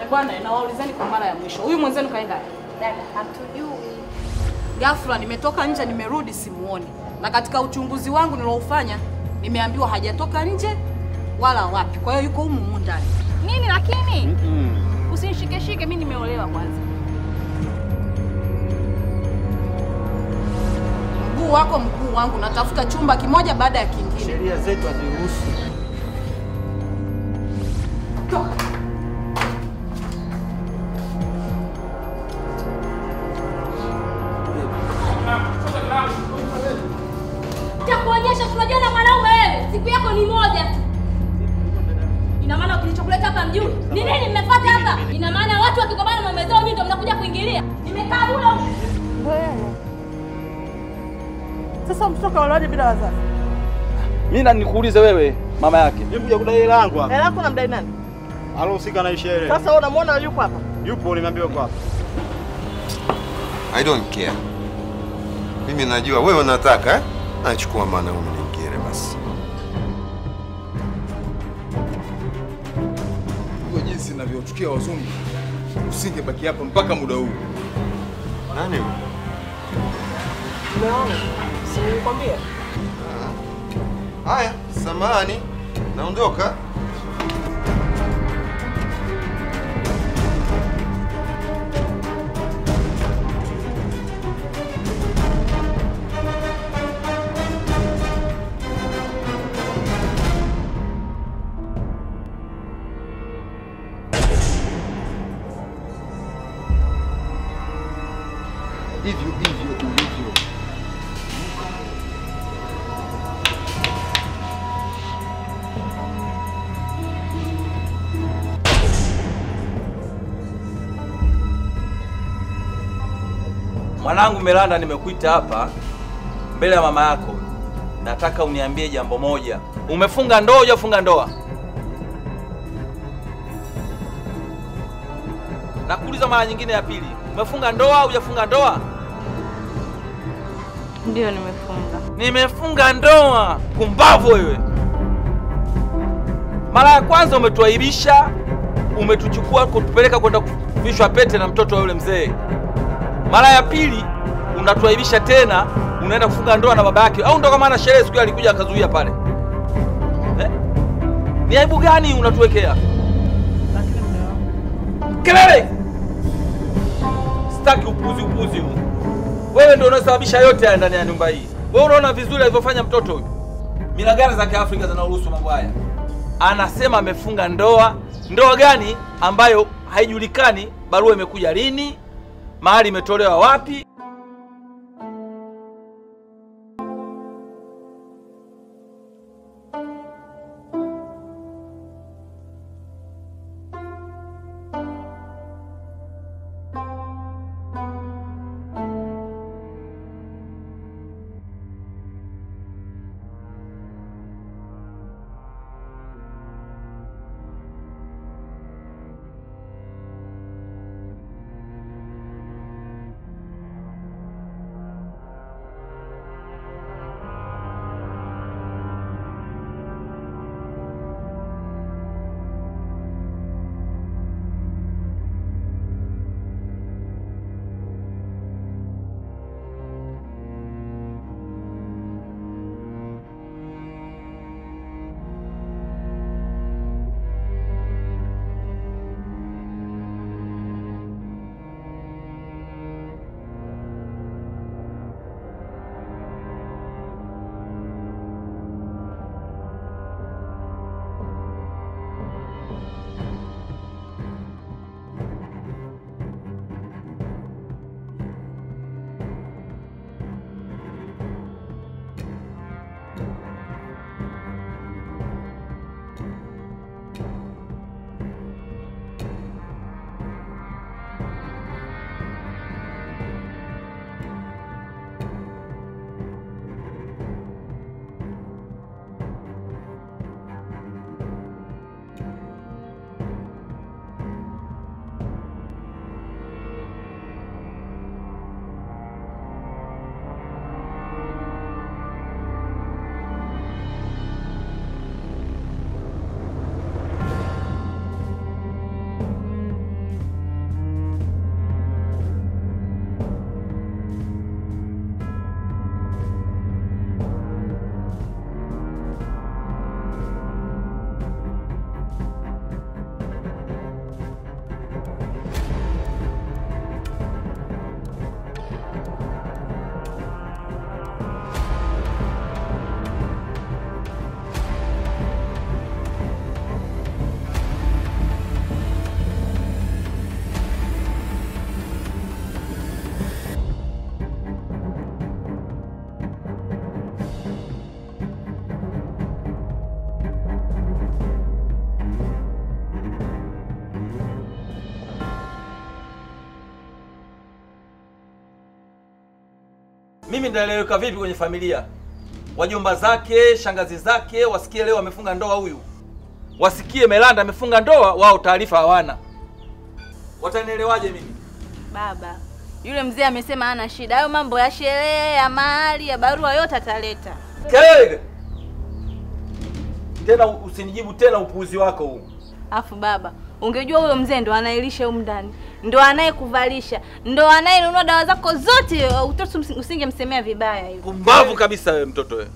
Bwana, nawaulizeni kwa mara ya mwisho. Huyu mwenzenu kaenda wapi? Dada, hatujui. Ghafla nimetoka nje nimerudi simuoni. Na katika uchunguzi wangu nilioufanya nimeambiwa hajatoka nje wala wapi. Kwa hiyo yuko humu humu ndani. Nini lakini? Usinishike shike, mimi nimeolewa kwanza. Mguu wako mguu wangu, natafuta chumba kimoja baada ya kingine. Sheria zetu haziruhusu. Toka. Nitakuonyesha tunajua na mwanaume wewe. Siku yako ni moja tu. Ina maana kilichokuleta hapa mjui? Ni nini mmefuata hapa? Ina maana watu wakigombana na mume zao nyinyi ndio mnakuja kuingilia. Nimekaa bure huko. Wewe. Sasa mtoto kaolewaje bila wazazi? Mimi na nikuulize wewe mama yake. Mimi kuja kudai hela yangu hapa. Hela yako unamdai nani? Alohusika na sherehe. Sasa wewe unamuona yupo hapa? Yupo, nimeambiwa yuko hapa. I don't care. Mimi najua wewe unataka eh? Nachukua mwanaume mwingine basi. Kwa jinsi ninavyochukia wazungu, usingebaki hapa mpaka muda huu. Nani huyo? Mume wangu, si nilikwambia? Haya, samahani. Naondoka. Hivyo hivyo ulivyo. Mwanangu Melanda, nimekuita hapa mbele ya mama yako. Nataka uniambie jambo moja. Umefunga ndoa au hujafunga ndoa? Nakuuliza mara nyingine ya pili. Umefunga ndoa au hujafunga ndoa? Ndio, nimefunga. Nimefunga ndoa. Kumbavu wewe. Mara ya kwanza umetuaibisha, umetuchukua kutupeleka kwenda kuvishwa pete na mtoto wa yule mzee. Mara ya pili unatuaibisha tena, unaenda kufunga ndoa na baba yake. Au ndo kama ana sherehe siku alikuja akazuia pale. Eh? Ni aibu gani unatuwekea? Kelele! Sitaki upuzi upuzi huu. Wewe ndio unasababisha yote haya ndani ya nyumba hii. Wewe unaona vizuri alivyofanya mtoto huyu. Mila gani za Kiafrika zinaruhusu mambo haya? Anasema amefunga ndoa. Ndoa gani ambayo haijulikani barua imekuja lini? Mahali imetolewa wapi? Mimi nitaeleweka vipi kwenye familia? Wajomba zake, shangazi zake wasikie leo amefunga ndoa huyu. Wasikie Melanda amefunga ndoa, wao taarifa hawana. Watanielewaje mimi? Baba, yule mzee amesema hana shida. Hayo mambo ya sherehe, ya mahali, ya barua yote ataleta. Kelele. Tena usinijibu tena upuuzi wako huu. Afu baba, ungejua huyo mzee ndo anailisha huko ndani, ndo anayekuvalisha, ndo anayenunua dawa zako zote, utoto usingemsemea vibaya hivyo. Pumbavu kabisa wewe mtoto wewe.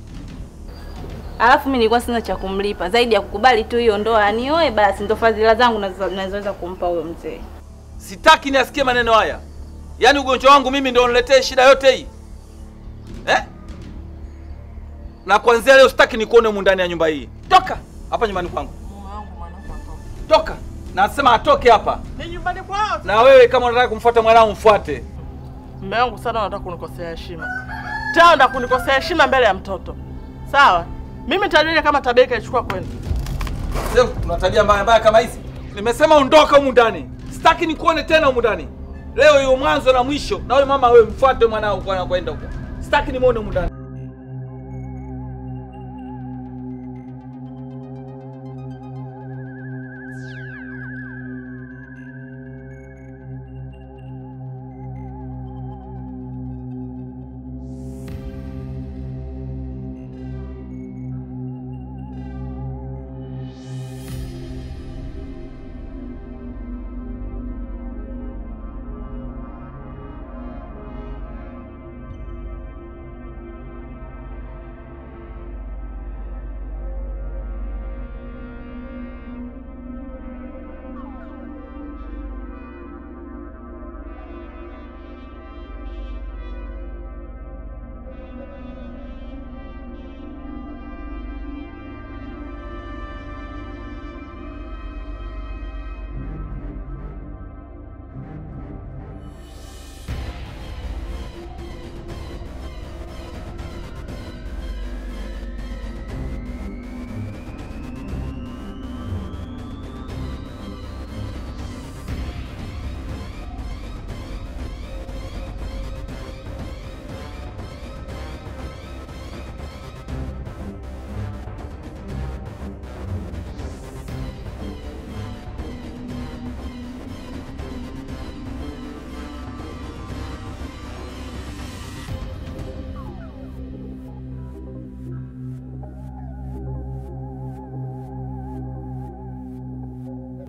Alafu mimi nilikuwa sina cha kumlipa zaidi ya kukubali tu hiyo ndoa anioe, basi ndo fadhila zangu nazoweza kumpa huyo mzee. Sitaki niasikie maneno haya. Yaani ugonjwa wangu mimi ndio uniletee shida yote hii. Eh? Na kuanzia leo sitaki nikuone humu ndani ya nyumba hii. Toka hapa nyumbani kwangu. Toka. Nasema atoke hapa. Ni nyumbani kwao. Na wewe kama unataka kumfuata mwanao mfuate. Mume wangu sana anataka kunikosea heshima. Tena anataka kunikosea heshima mbele ya mtoto. Sawa? Mimi nitajua kama tabia kaichukua kwenu. Sasa tuna tabia mbaya mbaya kama hizi. Nimesema ondoka humu ndani. Sitaki nikuone tena humu ndani. Leo hiyo mwanzo na mwisho. Na wewe mama wewe mfuate mwanao kwa kwenda huko. Sitaki nimuone humu ndani.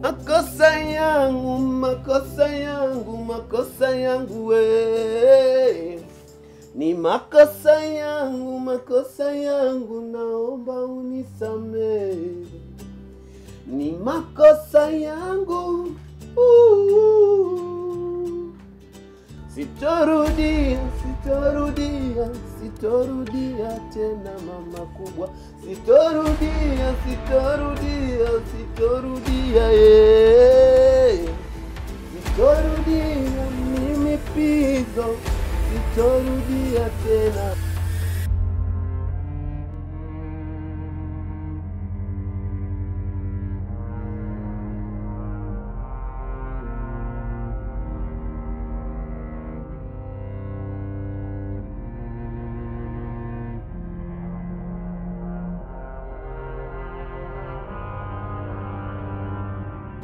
Makosa yangu, makosa yangu, makosa yangu we. Ni makosa yangu, makosa yangu, naomba unisamehe. Ni makosa yangu, sitorudia, sitorudia, sitorudia tena mama kubwa. Sitorudia, sitorudia, sitorudia eh. Sitorudia mimi Pizzo, sitorudia tena.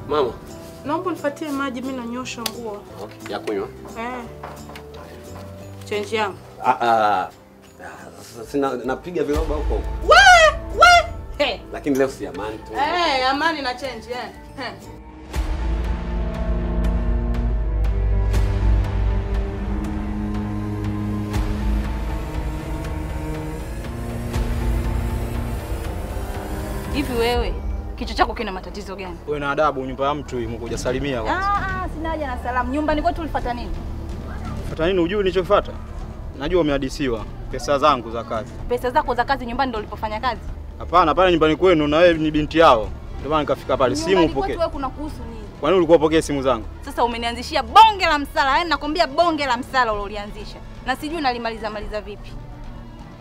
Mama, naomba unifuatie maji, mimi nanyosha nguo. Okay, ya kunywa? Eh. Change yangu. Sina, napiga viroba huko huko. We, we. Hey. Lakini leo si amani tu. Eh, amani na change eh. Hey. Hivi wewe kichwa chako kina matatizo gani? Wewe na adabu, nyumba ya mtu hii mkuja salimia kwanza. Sina haja na salamu. Nyumbani kwetu ulifuata nini? Fuata nini? Hujui nilichofuata? Najua umehadisiwa pesa zangu za kazi. Pesa zako za kazi nyumbani ndio ulipofanya kazi? Hapana, pale nyumbani kwenu na wewe ni binti yao. Ndio maana nikafika pale. Simu upokee. Nyumbani kwetu kuna kuhusu nini? Kwa nini ulikuwa upokee simu zangu? Sasa umenianzishia bonge la msala. Yaani nakwambia bonge la msala uliolianzisha. Na sijui nalimaliza maliza vipi.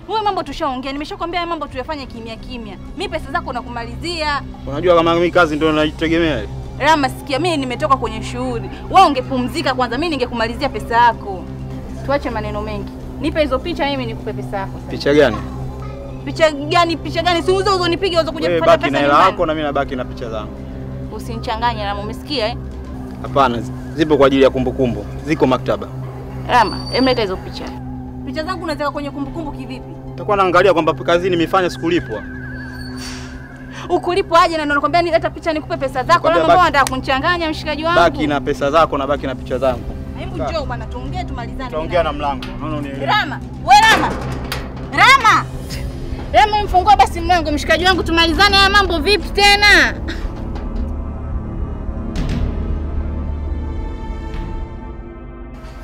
Wewe mambo tushaongea, nimeshakwambia haya mambo tuyafanye kimya kimya. Mimi pesa zako nakumalizia. Unajua kama mimi kazi ndio naitegemea. Rama, sikia, mimi nimetoka kwenye shughuli. Wewe ungepumzika kwanza, mimi ningekumalizia pesa yako. Tuache maneno mengi. Nipe hizo picha mimi nikupe pesa yako sasa. Picha gani? Picha gani? Picha gani? Si uzo uzonipige uzo kuja kupata pesa. Baki na hela yako na mimi nabaki na picha zangu. Usinichanganye Rama, umesikia eh? Hapana, zipo kwa ajili ya kumbukumbu. Ziko maktaba. Rama, emleta hizo picha. Picha zangu unataka kwenye kumbukumbu kivipi? Nitakuwa naangalia kwamba kazi nimefanya sikulipwa. Ukulipwa aje na ndio nakwambia nileta picha nikupe pesa zako. Rama, mbona unataka kunichanganya mshikaji wangu? Baki na pesa zako na baki na picha zangu. Hebu njoo bwana tuongee tumalizane. Tuongea na mlango. Unaona unielewa. Rama, we Rama. Rama. Rama mfungue basi mlango mshikaji wangu tumalizane haya mambo vipi tena?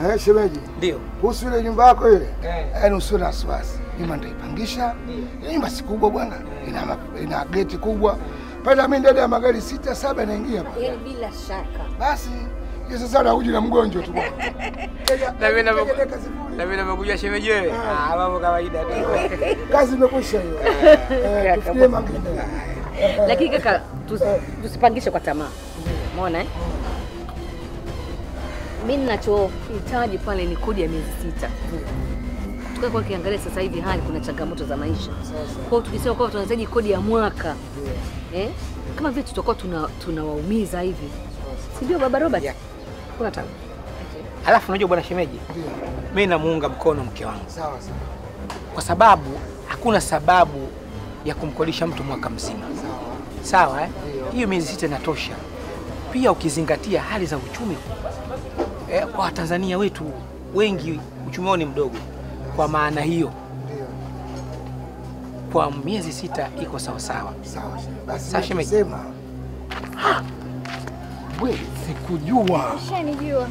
Eh, shemeji. Ndio. Kuhusu ile nyumba yako ile. Yaani usiwe na wasiwasi. Nyumba nitaipangisha. Nyumba si kubwa bwana. Ina geti kubwa. Pale mimi ndani ya magari 6 7 naingia pale. Yaani bila shaka. Basi hiyo sasa unakuja na mgonjwa tu bwana. Na mimi nimekuja shemeji wewe. Ah, mambo kawaida tu. Kazi imekwisha hiyo. Tufikie mangine. Lakini kaka tusipangishe kwa tamaa. Umeona eh? Mimi ninachohitaji pale ni kodi ya miezi 6. Tukae kwa kiangalia sasa hivi hali kuna changamoto za maisha. Kwa hiyo tukisema kwa tunahitaji kodi ya mwaka. Kama vile tutakuwa tunawaumiza hivi. Si ndio baba Robert? Yeah. Kuna tabu. Alafu unajua bwana shemeji? Mimi namuunga mkono mke wangu. Sawa sawa. Kwa sababu hakuna sababu ya kumkodisha mtu mwaka mzima. Sawa. Sawa eh? Hiyo miezi 6 inatosha. Pia ukizingatia hali za uchumi kwa Tanzania wetu wengi uchumi wao ni mdogo. Kwa maana hiyo kwa miezi 6 iko sawa sawa. Sawa. Basi nimesema. Wewe sikujua. Ushanijua.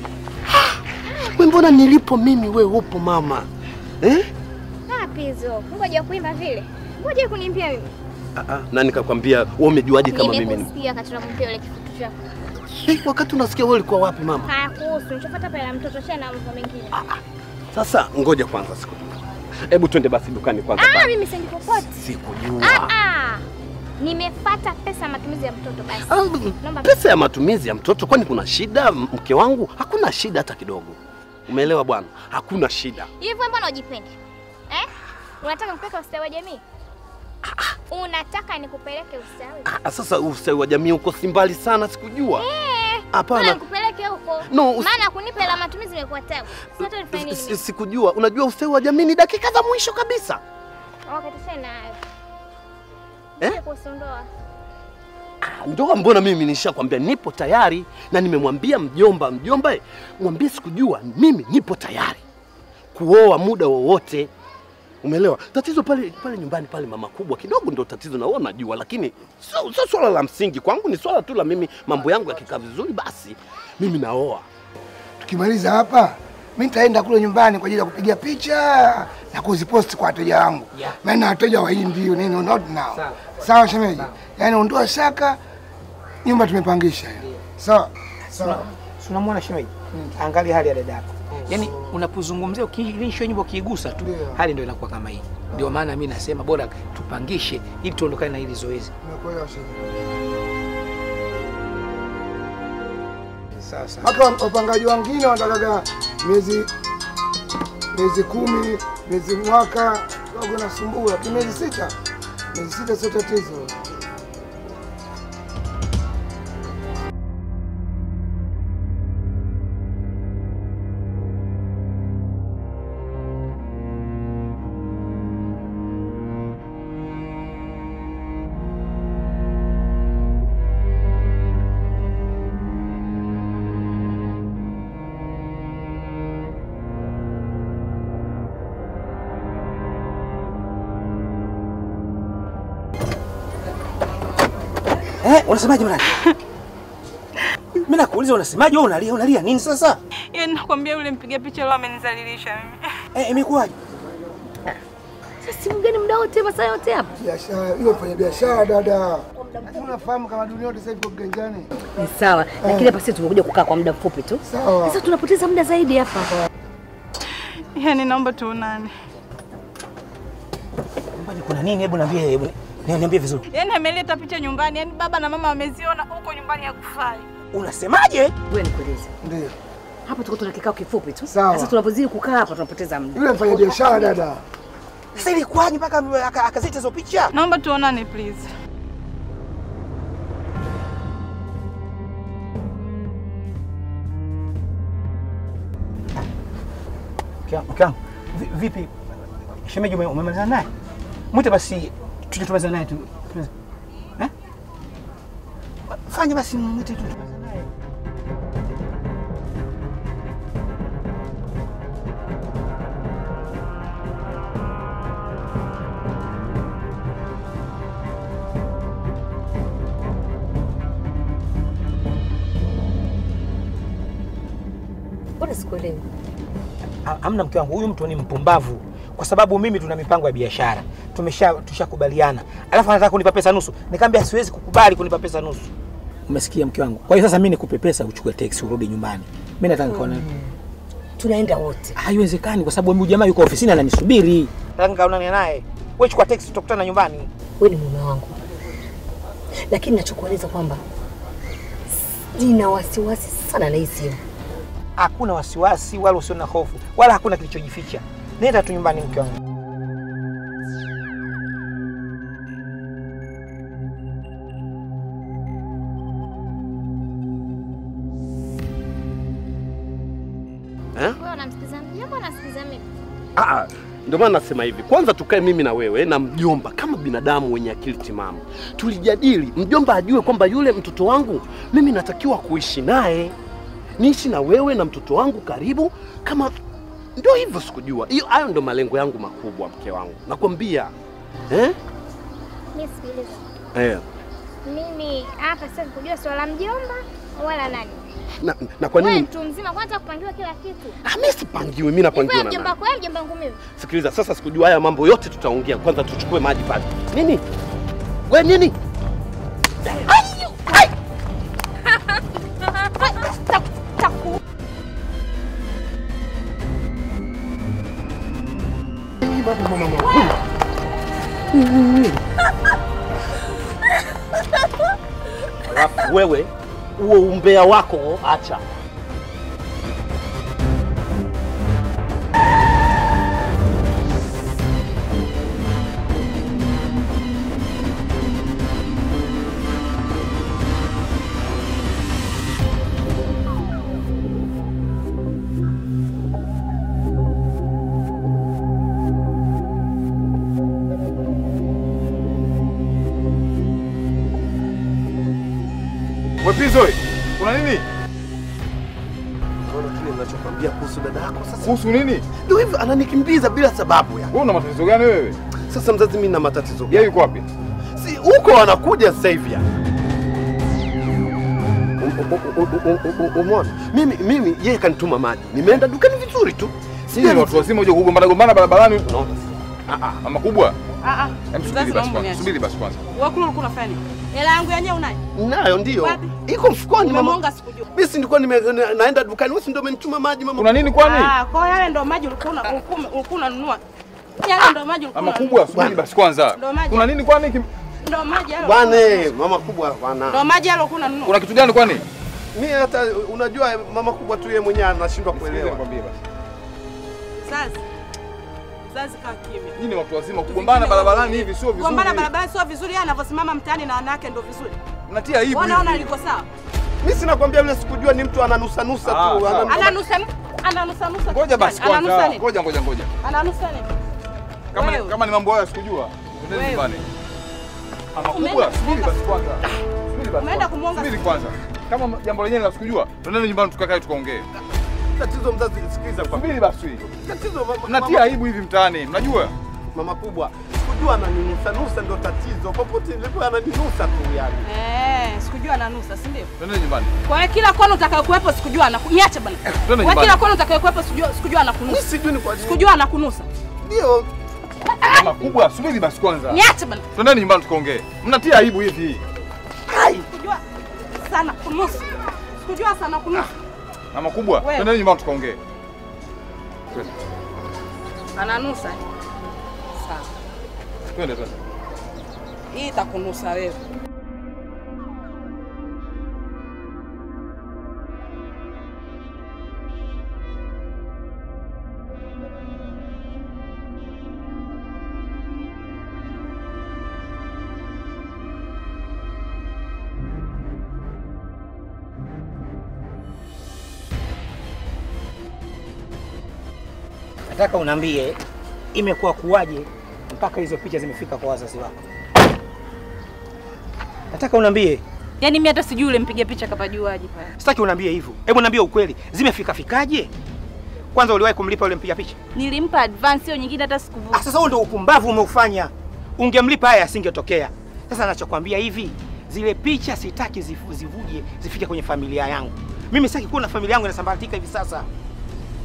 Wewe mbona nilipo mimi wewe upo mama? Eh? Wapi hizo? Ngoja kuimba vile. Ngoja kuniimbia mimi. Na nikakwambia wewe umejuaje kama mimi? Nimekusikia wakati unamwambia yule kifutu chako. Wakati unasikia wewe ulikuwa wapi mama? Hayakuhusu. Nilichofuata pale la mtoto tena mambo mengine. Sasa ngoja kwanza sikujua. Hebu twende basi dukani kwanza. Mimi siendi popote. Sikujua. Nimefuata pesa ya matumizi ya mtoto basi. Pesa ya matumizi ya mtoto kwani kuna shida mke wangu? Hakuna shida hata kidogo. Umeelewa bwana? Hakuna shida. Hivi mbona ujipendi? Eh? Unataka nikupeleke ustawi wa jamii? Unataka nikupeleke ustawi? Sasa ustawi wa jamii uko si mbali sana sikujua. Hapana. Nikupeleke huko. No, maana kunipa la matumizi imekuwa tabu. Sasa nifanye nini? Sikujua. Unajua ustawi wa jamii ni dakika za mwisho kabisa. Okay, tena hayo. Eh? Kuhusu ndoa. Ndoa mbona mimi nishakwambia nipo tayari na nimemwambia mjomba, mjomba mwambie sikujua mimi nipo tayari kuoa muda wowote. Umeelewa? Tatizo pale pale nyumbani pale mama kubwa kidogo ndio tatizo na wewe unajua, lakini sio swala la msingi kwangu, ni swala tu la mimi mambo yangu yakikaa vizuri basi mimi naoa. Tukimaliza hapa mimi nitaenda kule nyumbani kwa ajili ya kupiga picha na kuziposti kwa wateja wangu. Maana wateja wa Hindi nini not now. Sawa shemeji. Yaani ondoa shaka, nyumba tumepangisha hiyo. Sawa. Sawa. Unamwona shemeji? Angalia hali ya dadako. Yaani unapozungumzia ukiilisha nyumba ukiigusa tu hali ndio inakuwa kama hii. Ndio maana mimi nasema bora tupangishe ili tuondokane na hili zoezi. Nimekuelewa shemeji. Sawa sawa. Hata wapangaji wengine wanataka miezi 10, miezi mwaka, kidogo nasumbua. Miezi 6. Miezi 6 sio tatizo. Unasemaje mwana? Mimi nakuuliza unasemaje wewe unalia unalia nini sasa? Yaani nakwambia yule mpiga picha leo amenizalilisha mimi. Imekuwaje? Sasa simu gani muda wote masaa yote hapa? Biashara, hiyo fanya biashara dada. Unafahamu kama dunia yote sasa hivi iko kiganjani. Ni sawa, lakini hapa sisi tumekuja kukaa kwa muda mfupi tu. Sasa tunapoteza muda zaidi hapa. Yaani naomba tuonane. Mbona kuna nini? Hebu niambie, hebu niambie vizuri. Yaani ameleta picha nyumbani, yaani baba na mama wameziona huko nyumbani hakufai. Unasemaje? Wewe nikueleze. Ndio. Hapa tuko tuna kikao kifupi tu. Sasa tunapozidi kukaa hapa tunapoteza muda. Yule mfanya biashara dada. Sasa ilikuwaje mpaka akazita hizo picha? Naomba tuonane please. Mke wangu, vipi shemeji umemalizana naye? Mwite basi tuje tumalizane naye tu. Eh? Fanya basi mwite tu tumalizane naye. Mbona sikuelewi? Hamna mke wangu, huyu mtu ni mpumbavu. Kwa sababu mimi tuna mipango ya biashara. Tushakubaliana. Alafu anataka kunipa pesa nusu. Nikamwambia siwezi kukubali kunipa pesa nusu. Umesikia mke wangu? Kwa hiyo sasa mimi nikupe pesa uchukue taxi urudi nyumbani. Mimi nataka nikaone. Tunaenda wote. Haiwezekani kwa sababu huyu jamaa yuko ofisini ananisubiri. Nataka nikaonane naye. Wewe chukua taxi tutakutana nyumbani. Wewe ni mume wangu. Lakini nachokueleza kwamba nina wasiwasi sana na hii simu. Hakuna wasiwasi wala usio na hofu wala hakuna kilichojificha. Nenda tu nyumbani mke wangu. Eh? Wewe unamsikiza mjomba unasikiza mimi? Ah, ndio maana nasema hivi. Kwanza tukae mimi na wewe na mjomba kama binadamu wenye akili timamu. Tulijadili, mjomba ajue kwamba yule mtoto wangu mimi natakiwa kuishi naye. Niishi na wewe na mtoto wangu karibu kama ndio hivyo sikujua. Hiyo hayo ndio malengo yangu makubwa mke wangu. Nakwambia. Eh? Mimi sikiliza. Mimi hapa sasa kujua swala mjomba wala nani. Na kwa nini? Wewe mtu mzima kwanza kupangiwa kila kitu. Ah, mimi sipangiwi, mimi napangiwa na. Mjomba kwa mjomba wangu mimi. Sikiliza, sasa sikujua haya mambo yote tutaongea. Kwanza tuchukue maji pale. Nini? Wewe nini? Ai! Alafu wewe huo umbea wako acha. Wepizo, kuna nini? Unaona kile ninachokuambia kuhusu dada yako sasa? Kuhusu nini? Ndio hivyo ananikimbiza bila sababu ya. Wewe una matatizo gani wewe? Sasa mzazi mimi nina matatizo gani? Yeye yuko wapi? Si huko anakuja sasa hivi ya. Umeona? Mimi yeye kanituma maji. Nimeenda dukani vizuri tu. Si watu wazima uje kugombana gombana barabarani. Unaona sasa? Ah, mama kubwa. Ah. Subiri basi kwanza. Subiri basi kwanza. Wewe kule ulikuwa unafanya nini? Hela yangu yenyewe unayo? Nayo ndio. Iko mfukoni mama. Umemonga sikujua. Mimi si nilikuwa naenda dukani, wewe si ndio umenituma maji mama. Kuna nini kwani? Ah, kwa yale ndio maji ulikuwa unanunua. Yale ndio maji ulikuwa. Mama kubwa, subiri basi kwanza. Kuna nini kwani? Ndio maji yale. Bwana, mama kubwa bwana. Ndio maji yale ulikuwa unanunua. Kuna kitu gani kwani? Mimi hata unajua mama kubwa tu yeye mwenyewe anashindwa kuelewa. Nikwambie basi. Sasa mzazi kaa kimya. Nyinyi watu wazima kugombana barabarani hivi sio vizuri. Kugombana barabarani sio vizuri, yeye anavyosimama mtaani na wanawake ndio vizuri. Unatia aibu. Unaona liko sawa? Mimi sina kwambia yule sikujua ni mtu ananusa nusa tu. Ananusa nusa. Ngoja basi kwanza. Ngoja. Ananusa nini? Kama ni mambo hayo sikujua. Ndio nyumbani. Mama kubwa, subiri basi kwanza. Subiri basi. Umeenda kumuonga. Subiri kwanza. Kama jambo lenyewe la sikujua, tuendeni nyumbani tukakae tukaongee. Tatizo mzazi, sikiliza kwa. Subiri basi. Tatizo mama. Mnatia aibu hivi mtaani, mnajua? Mama kubwa, sikujua ananinusa nusa ndio tatizo. Popote nilipo ananinusa tu yani. Sikujua ananusa, si ndio? Twende nyumbani. Kwa hiyo kila kona utakayokuepo sikujua anakuniacha bana. Kwa kila kona utakayokuepo sikujua anakunusa. Mimi sijui ni kwa nini. Sikujua anakunusa. Ndio. Mama kubwa, subiri basi kwanza. Niache bana. Twendeni nyumbani tukaongee. Mnatia aibu hivi. Ai. Sikujua sana kunusa. Sikujua sana kunusa. Mama kubwa, twendeni nyumbani tukaongee. Twende. Ananusa. Sawa. Twende. Hii itakunusa wewe. Nataka uniambie imekuwa kuwaje mpaka hizo picha zimefika kwa wazazi wako. Nataka uniambie. Yaani mimi hata sijui yule mpiga picha kapajuaje pale. Sitaki uniambie hivyo. Hebu niambie ukweli, zimefika fikaje? Kwanza uliwahi kumlipa yule mpiga picha? Nilimpa advance, hiyo nyingine hata sikuvuka. Sasa huo ndio upumbavu umeufanya. Ungemlipa haya asingetokea. Sasa nachokwambia hivi, zile picha sitaki zivuje zifike kwenye familia yangu. Mimi sitaki kuona familia yangu inasambaratika hivi sasa.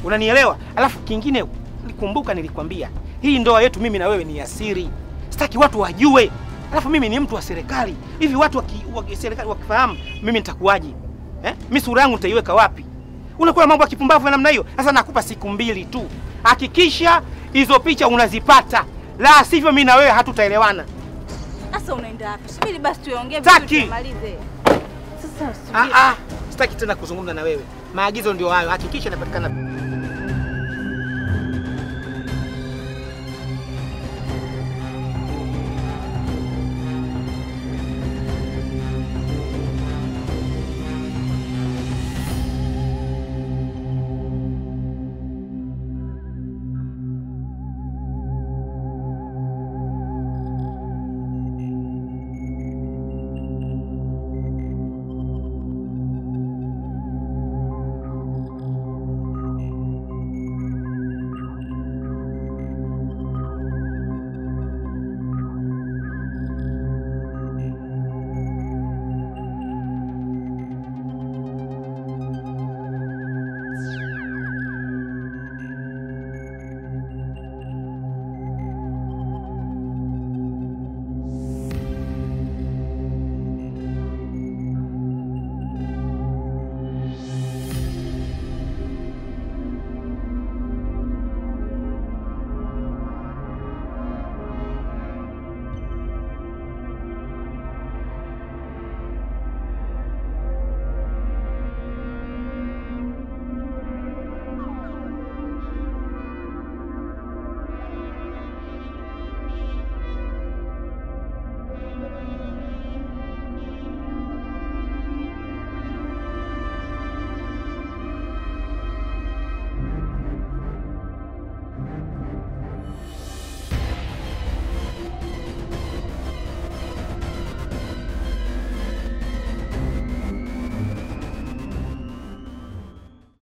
Unanielewa? Alafu kingine nikumbuka nilikwambia, hii ndoa yetu mimi na wewe ni ya siri. Sitaki watu wajue. Alafu mimi ni mtu wa serikali. Hivi watu wa serikali wakifahamu mimi nitakuwaje? Mimi sura yangu nitaiweka wapi? Unakuwa mambo ya kipumbavu namna hiyo. Sasa nakupa siku 2 tu. Hakikisha hizo picha unazipata. La sivyo mimi na wewe hatutaelewana. Sasa unaenda wapi? Subiri basi tuongee vizuri tumalize. Sasa subiri. Sitaki tena kuzungumza na wewe. Maagizo ndio hayo. Hakikisha inapatikana.